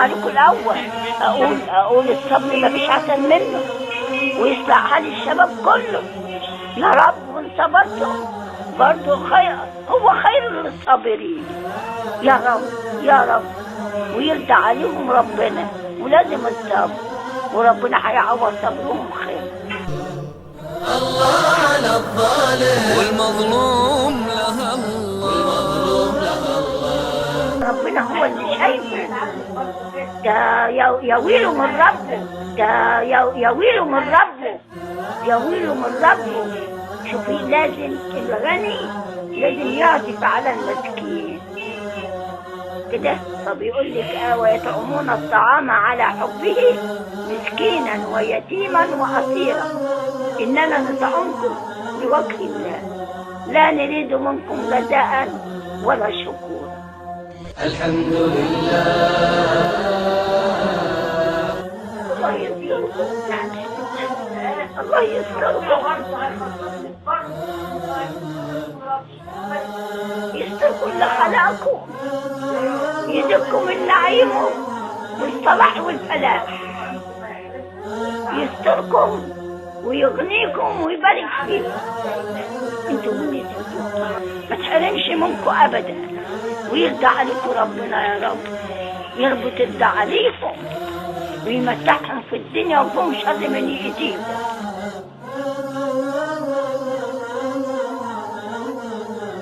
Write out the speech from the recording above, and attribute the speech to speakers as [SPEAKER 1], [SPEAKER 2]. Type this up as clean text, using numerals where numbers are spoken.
[SPEAKER 1] عليكم الاول. اقول الصبر ما فيش احسن منه، ويصلح حال الشباب كله يا رب. وان صبرتم برضه خير، هو خير للصابرين يا رب يا رب، ويرضى عليهم ربنا. ولازم الصبر، وربنا هيعوض صبرهم خير.
[SPEAKER 2] الله على الظالم والمظلوم لها الله،
[SPEAKER 1] ربنا هو اللي شايفه ده. يا ويله من ربه ده، يا ويله من ربه، يا ويله من ربه. شوفي، لازم الغني لازم يعطف على المسكين كده. فبيقول لك ويطعمون الطعام على حبه مسكينا ويتيما وأسيرا، إننا نطعمكم لوجه الله لا نريد منكم جزاء ولا شكورا.
[SPEAKER 2] الحمد لله.
[SPEAKER 1] الله يستركم، الله يستركم، يستر كل خلقكم، يزيدكم من نعيمه والصلاح والفلاح، يستركم ويغنيكم ويبارك فيكم. انتوا ولدوا ما تحرمش منكم ابدا، ويرضى عليكم ربنا يا رب، يربط الدعا عليكم ويمتعهم في الدنيا وفهم شر من يأتيكم.